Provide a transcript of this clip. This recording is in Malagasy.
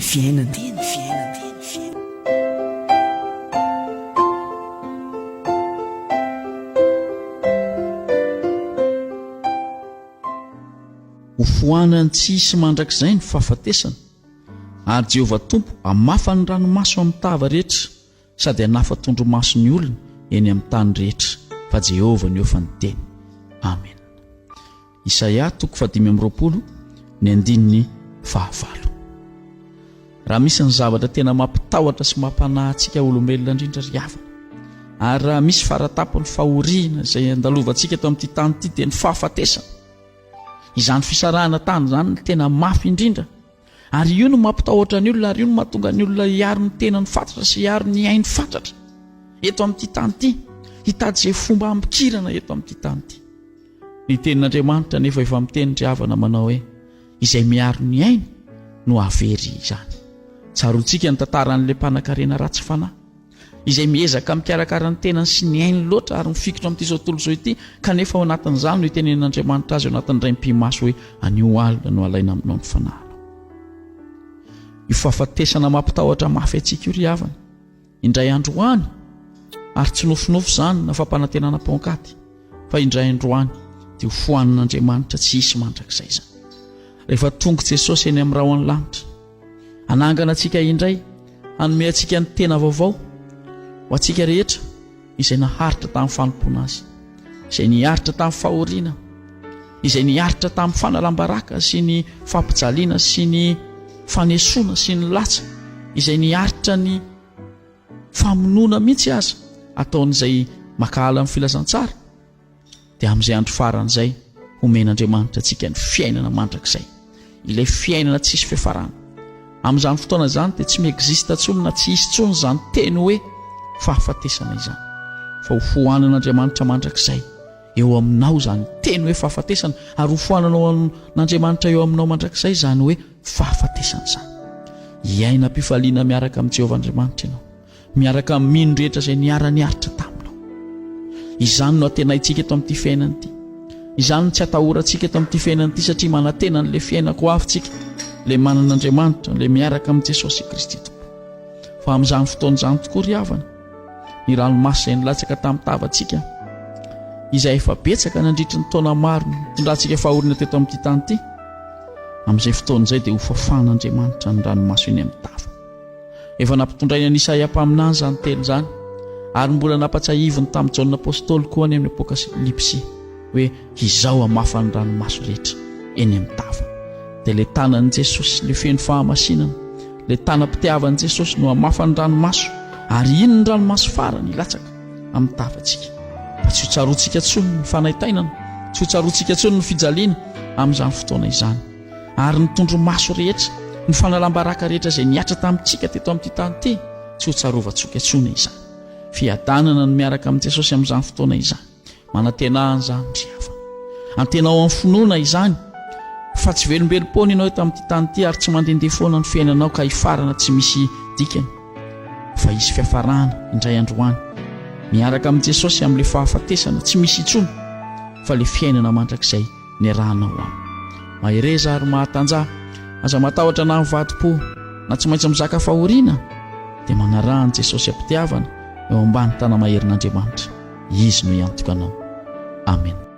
fiainana. Teny fiainana. Teny fiainana. Ho foanany tsy hisy mandrakizay ny fahafatesana, ary Jehovah Tompo hamafa ny ranomaso amin'ny tava rehetra sady hanafa tondromaso ny olona eny amin'ny tany rehetra, fa Jehovah no efa niteny. Amena. Isaia toko fahadimy amby 20 ny andininy fahavalo. Raha misy ny zavatra tena mampitahotra sy mampanahy antsika olombelona indrindra ry havana, ary raha misy faratapon'ny fahoriana izay andalovantsika eto amin'ity tany ity dia ny fahafatesana. Izany fisarahana tany izany no tena mafy indrindra. Ary io no mampitahotra ny olona ary io no mahatonga ny olona hiaro ny tenany fatratra sy hiaro ny ainy fatratra eto amin'ity tany ity, hitady izay fomba hamikirana eto amin'ity tany ity. Ny tenin'Andriamanitra anefa efa miteny ry havana manao hoe izay miaro ny ainy no hahavery izany. Tsaroantsika ny tantaran'ilay mpanankarena ratsy fanahy izay miezaka mikarakara ny tenany sy ny ainy loatra ary mifikitra amin'ity izao tontolo izao ity kanefa ao anatin'izany no itenenan'Andriamanitra azy ao anatin'ny raim-pimaso hoe anio alina no alaina aminao ny fanahinao. Io fahafatesana mampitahotra mafy antsika io ry havana. Indray andro any, ary tsy nofinofy izany na fampanantenana paonkaty, fa indray andro any dia ho foanin'Andriamanitra tsy hisy mandrakizay izany. Rehefa tonga Jesosy eny amin'ny rahon'ny lanitra, hanangana antsika indray, hanome antsika ny tena vaovao ho antsika rehetra izay naharitra tamin'ny fanompoana azy, izay niaritra tamin'ny fahoriana, izay niaritra tamin'ny fanalam-baraka sy ny fampijaliana sy ny fanesoana sy ny latsa, izay niaritra ny famonoana mihitsy aza ataon'izay makahala amin'ny filazantsara, dia amin'izay andro farany izay homen'Andriamanitra antsika ny fiainana mandrakizay, ilay fiainana tsisy fiafarana. Amin'izany fotoana izany dia tsy mi-existe intsony na tsy hisy intsony izany teny hoe fahafatesana izany, fa ho foanan'Andriamanitra mandrakizay eo aminao izany teny hoe fahafatesana, ary ho foananao an'Andriamanitra eo aminao mandrakizay izany hoe fahafatesana izany. Hiaina am-pifaliana miaraka amin'i Jehovah Andriamanitra ianao. Miaraka amin'ny mino rehetra izay niara-niaritra taminao. Izany no antenaintsika eto amin'ity fiainana ity. Izany no tsy atahorantsika eto amin'ity fiainana ity satria manantena an'ilay fiainako avy tsika, ilay manana Andriamanitra, ilay miaraka amin'i Jesosy Kristy Tompo. Fa amin'izany fotoana izany tokoa ry havana, ny ranomaso izay nilatsaka tamin'ny tavantsika, izay efa betsaka nandritry ny taona maro nitondrantsika fahoriana teto amin'ity tany ity, amin'izay fotoana izay dia hofafan'Andriamanitra ny ranomaso eny amin'ny tava. Efa nampitondrainy an'i Isaia mpaminany izany teny izany, ary mbola nampatsiahiviny tamin'i Jaona Apostoly koa any amin'ny Apokalypsy hoe izao hamafa ny ranomaso rehetra eny amin'ny tava. Dia ilay tanan'i Jesosy, ilay feno fahamasinana, ilay tanam-pitiavan'i Jesosy no hamafa ny ranomaso, ary iny ny ranomaso farany hilatsaka amin'ny tavantsika. Fa tsy ho tsaroantsika intsony ny fanaintainana, tsy ho tsaroantsika intsony ny fijaliana amin'izany fotoana izany. Ary ny tondromaso rehetra, ny fanalam-baraka rehetra izay nihatra tamintsika teto amin'ity tany ity, tsy ho tsarovantsika intsony izany. Fiadanana ny miaraka amin'i Jesosy amin'izany fotoana izany. Manantena an'izany ry havana. Antenao amin'ny finoana izany, fa tsy velombelom-poana ianao eto amin'ity tany ity ary tsy mandehandeha foana ny fiainanao ka hifarana tsy misy dikany, fa hisy fiafarana indray andro any, miaraka amin'i Jesosy amin'ilay fahafatesana tsy misy intsony, fa ilay fiainana mandrakizay. niarahanao aminy. Mahereza ary mahatanjaha, aza matahotra na mivadi-po na tsy maintsy mizaka fahoriana, dia manaraha an'i Jesosy am-pitiavana eo ambany tana-maherin'Andriamanitra. Izy no hiantoka anao. Amena.